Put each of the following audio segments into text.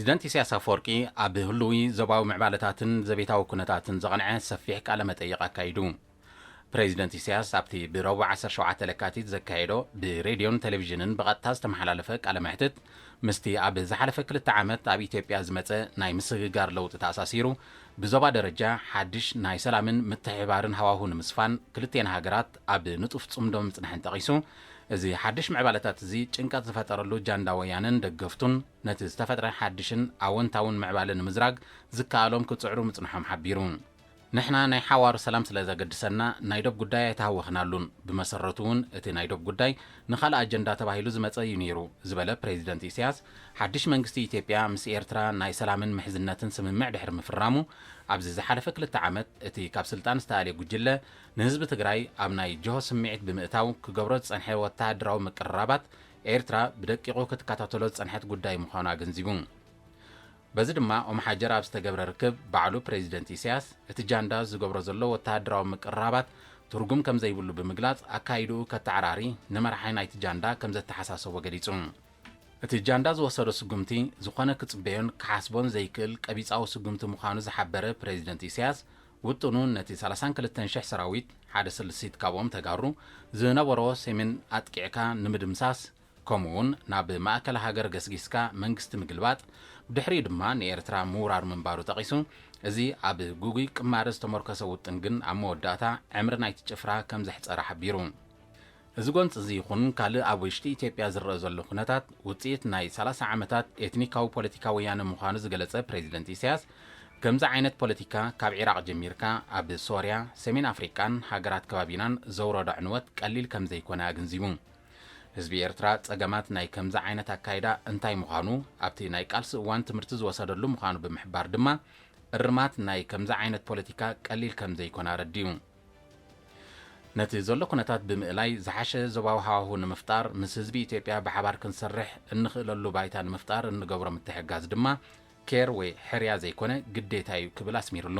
ፕሬዚደንት ኢሳያስ ኣፈወርቂ ኣብ ህሉዊ ዞባዊ ምዕባለታትን ዘቤታዊ ኩነታትን ዘቕንዐ ሰፊሕ ቃለ መጠይቕ ኣካይዱ። ፕሬዚደንት ኢሳያስ ኣብቲ ብረቡዕ ዓሰርተ ሸውዓተ ለካቲት ዘካየዶ ብሬድዮን ቴሌቪዥንን ብቐጥታ ዝተመሓላለፈ ቃለ መሕትት፣ ምስቲ ኣብ ዝሓለፈ ክልተ ዓመት ኣብ ኢትዮጵያ ዝመጸ ናይ ምስግጋር ለውጢ ተኣሳሲሩ፣ ብዞባ ደረጃ ሓድሽ ናይ ሰላምን ምትሕብባርን ሃዋሁ ንምስፋን ክልቲኤን ሃገራት ኣብ ንጡፍ ጽምዶ ምጽንሐን ጠቒሱ፣ እዚ ሓድሽ ምዕባለታት እዚ ጭንቀት ዝፈጠረሉ ጃንዳ ወያነን ደገፍቱን ነቲ ዝተፈጥረ ሓድሽን ኣወንታውን ምዕባለ ንምዝራግ ዝከኣሎም ክጽዕሩ ምጽንሖም ሓቢሩ። ንሕና ናይ ሓዋሩ ሰላም ስለ ዘገድሰና ናይ ዶብ ጉዳይ ኣይተሃወኽናሉን። ብመሰረቱ እውን እቲ ናይ ዶብ ጉዳይ ንኻልእ ኣጀንዳ ተባሂሉ ዝመጸ እዩ ነይሩ ዝበለ ፕሬዚደንት ኢሳያስ፣ ሓድሽ መንግስቲ ኢትዮጵያ ምስ ኤርትራ ናይ ሰላምን ምሕዝነትን ስምምዕ ድሕሪ ምፍራሙ፣ ኣብዚ ዝሓለፈ ክልተ ዓመት እቲ ካብ ስልጣን ዝተኣልየ ጉጅለ ንህዝቢ ትግራይ ኣብ ናይ ጅሆ ስምዒት ብምእታው ክገብሮ ዝጸንሐ ወተሃደራዊ ምቅርራባት ኤርትራ ብደቂቑ ክትከታተሎ ዝጸንሐት ጉዳይ ምዃኑ ኣገንዚቡ። በዚ ድማ ኦም ሓጀር ኣብ ዝተገብረ ርክብ ባዕሉ ፕሬዚደንት ኢሳያስ እቲ ጃንዳ ዝገብሮ ዘሎ ወተሃደራዊ ምቅርራባት ትርጉም ከም ዘይብሉ ብምግላጽ ኣካይድኡ ከተዓራሪ ንመራሒ ናይቲ ጃንዳ ከም ዘተሓሳሰቦ ገሊጹ። እቲ ጃንዳ ዝወሰዶ ስጉምቲ ዝኾነ ክጽበዮን ክሓስቦን ዘይክእል ቀቢጻዊ ስጉምቲ ምዃኑ ዝሓበረ ፕሬዚደንት ኢሳያስ ውጥኑ ነቲ ሰላሳን ክልተን ሽሕ ሰራዊት ሓደ ስልሲት ካብኦም ተጋሩ ዝነበሮ ሰሜን ኣጥቂዕካ ንምድምሳስ ከምኡ እውን ናብ ማእከል ሃገር ገስጊስካ መንግስቲ ምግልባጥ፣ ብድሕሪኡ ድማ ንኤርትራ ምውራር ምንባሩ ጠቒሱ፣ እዚ ኣብ ግጉይ ቅማረ ዝተመርኮሰ ውጥን ግን ኣብ መወዳእታ ዕምሪ ናይቲ ጭፍራ ከም ዘሕጸረ ሓቢሩ። እዚ ጎንጺ እዚ ይኹን ካልእ ኣብ ውሽጢ ኢትዮጵያ ዝረአ ዘሎ ኩነታት ውጽኢት ናይ ሰላሳ ዓመታት ኤትኒካዊ ፖለቲካ ወያነ ምዃኑ ዝገለጸ ፕሬዚደንት ኢሳያስ፣ ከምዚ ዓይነት ፖለቲካ ካብ ዒራቕ ጀሚርካ ኣብ ሶርያ፣ ሰሜን ኣፍሪቃን ሃገራት ከባቢናን ዘውረዶ ዕንወት ቀሊል ከም ዘይኮነ ኣገንዚቡ። ህዝቢ ኤርትራ ጸገማት ናይ ከምዚ ዓይነት ኣካይዳ እንታይ ምዃኑ ኣብቲ ናይ ቃልሲ እዋን ትምህርቲ ዝወሰደሉ ምዃኑ ብምሕባር ድማ፣ እርማት ናይ ከምዚ ዓይነት ፖለቲካ ቀሊል ከም ዘይኮነ ኣረዲኡ። ነቲ ዘሎ ኩነታት ብምእላይ ዝሓሸ ዞባዊ ሃዋሁ ንምፍጣር ምስ ህዝቢ ኢትዮጵያ ብሓባር ክንሰርሕ እንኽእለሉ ባይታ ንምፍጣር እንገብሮ ምትሕግጋዝ ድማ ኬር ወይ ሕርያ ዘይኮነ ግዴታ እዩ ክብል ኣስሚሩሉ።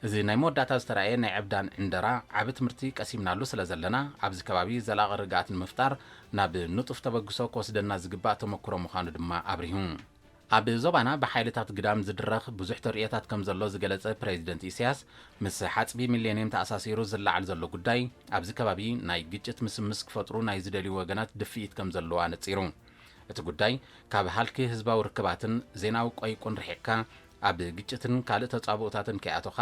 እዚ ናይ መወዳእታ ዝተራእየ ናይ ዕብዳን ዕንደራ ዓቢ ትምህርቲ ቀሲምናሉ ስለ ዘለና ኣብዚ ከባቢ ዘላቒ ርግኣት ንምፍጣር ናብ ንጡፍ ተበግሶ ክወስደና ዝግባእ ተመክሮ ምዃኑ ድማ ኣብሪሁ። ኣብ ዞባና ብሓይልታት ግዳም ዝድረኽ ብዙሕ ተርእዮታት ከም ዘሎ ዝገለጸ ፕሬዚደንት ኢሳያስ፣ ምስ ሓጽቢ ሚሌንየም ተኣሳሲሩ ዝለዓል ዘሎ ጉዳይ ኣብዚ ከባቢ ናይ ግጭት ምስምስ ክፈጥሩ ናይ ዝደልዩ ወገናት ድፍኢት ከም ዘለዎ ኣነጺሩ። እቲ ጉዳይ ካብ ሃልኪ ህዝባዊ ርክባትን ዜናዊ ቆይቁን ርሒቕካ ኣብ ግጭትን ካልእ ተጻብኦታትን ከይኣቶኻ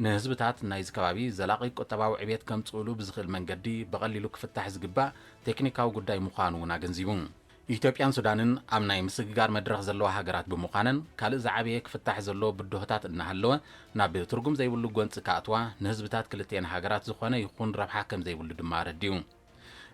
ንህዝብታት ናይዚ ከባቢ ዘላቒ ቁጠባዊ ዕብየት ከምጽኡሉ ብዝኽእል መንገዲ ብቐሊሉ ክፍታሕ ዝግባእ ቴክኒካዊ ጉዳይ ምዃኑ እውን ኣገንዚቡ። ኢትዮጵያን ሱዳንን ኣብ ናይ ምስግጋር መድረኽ ዘለዋ ሃገራት ብምዃነን ካልእ ዝዓበየ ክፍታሕ ዘለዎ ብድሆታት እናሃለወ ናብ ትርጉም ዘይብሉ ጎንጺ ክኣትዋ ንህዝብታት ክልቲኤን ሃገራት ዝኾነ ይኹን ረብሓ ከም ዘይብሉ ድማ ኣረዲኡ።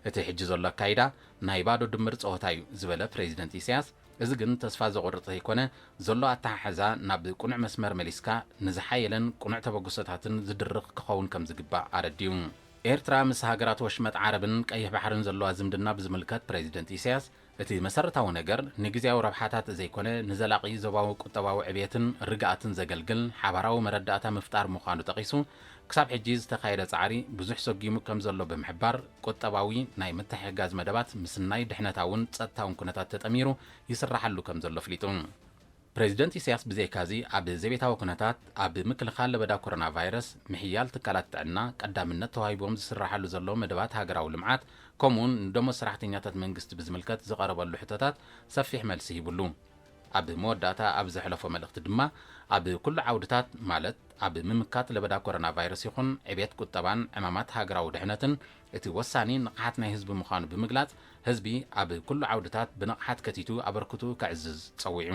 እቲ ሕጂ ዘሎ ኣካይዳ ናይ ባዶ ድምር ጸወታ እዩ ዝበለ ፕሬዚደንት ኢሳያስ፣ እዚ ግን ተስፋ ዘቑርጥ ዘይኮነ ዘሎ ኣተሓሕዛ ናብ ቅኑዕ መስመር መሊስካ ንዝሓየለን ቅኑዕ ተበግሶታትን ዝድርኽ ክኸውን ከም ዝግባእ ኣረዲኡ። ኤርትራ ምስ ሃገራት ወሽመጥ ዓረብን ቀይሕ ባሕርን ዘለዋ ዝምድና ብዝምልከት ፕሬዚደንት ኢሳያስ፣ እቲ መሰረታዊ ነገር ንግዝያዊ ረብሓታት ዘይኮነ ንዘላቒ ዞባዊ ቁጠባዊ ዕብየትን ርግኣትን ዘገልግል ሓባራዊ መረዳእታ ምፍጣር ምዃኑ ጠቒሱ፣ ክሳብ ሕጂ ዝተኻየደ ጻዕሪ ብዙሕ ሰጒሙ ከም ዘሎ ብምሕባር፣ ቁጠባዊ ናይ ምትሕግጋዝ መደባት ምስ ናይ ድሕነታውን ጸጥታውን ኩነታት ተጠሚሩ ይስራሓሉ ከም ዘሎ ኣፍሊጡ። ፕሬዚደንት ኢሳያስ ብዘይካዚ ኣብ ዘቤታዊ ኩነታት ኣብ ምክልኻል ለበዳ ኮሮና ቫይረስ፣ ምሕያል ትካላት ጥዕና ቀዳምነት ተዋሂቦም ዝስራሓሉ ዘሎ መደባት ሃገራዊ ልምዓት ከምኡውን ንደሞዝ ሰራሕተኛታት መንግስቲ ብዝምልከት ዝቐረበሉ ሕቶታት ሰፊሕ መልሲ ሂቡሉ። ኣብ መወዳእታ ኣብ ዘሕለፎ መልእኽቲ ድማ ኣብ ኩሉ ዓውድታት ማለት ኣብ ምምካት ለበዳ ኮሮና ቫይረስ ይኹን ዕብየት ቁጠባን ዕማማት ሃገራዊ ድሕነትን እቲ ወሳኒ ንቕሓት ናይ ህዝቢ ምዃኑ ብምግላጽ ህዝቢ ኣብ ኩሉ ዓውድታት ብንቕሓት ከቲቱ ኣበርክትኡ ከዕዝዝ ጸዊዑ።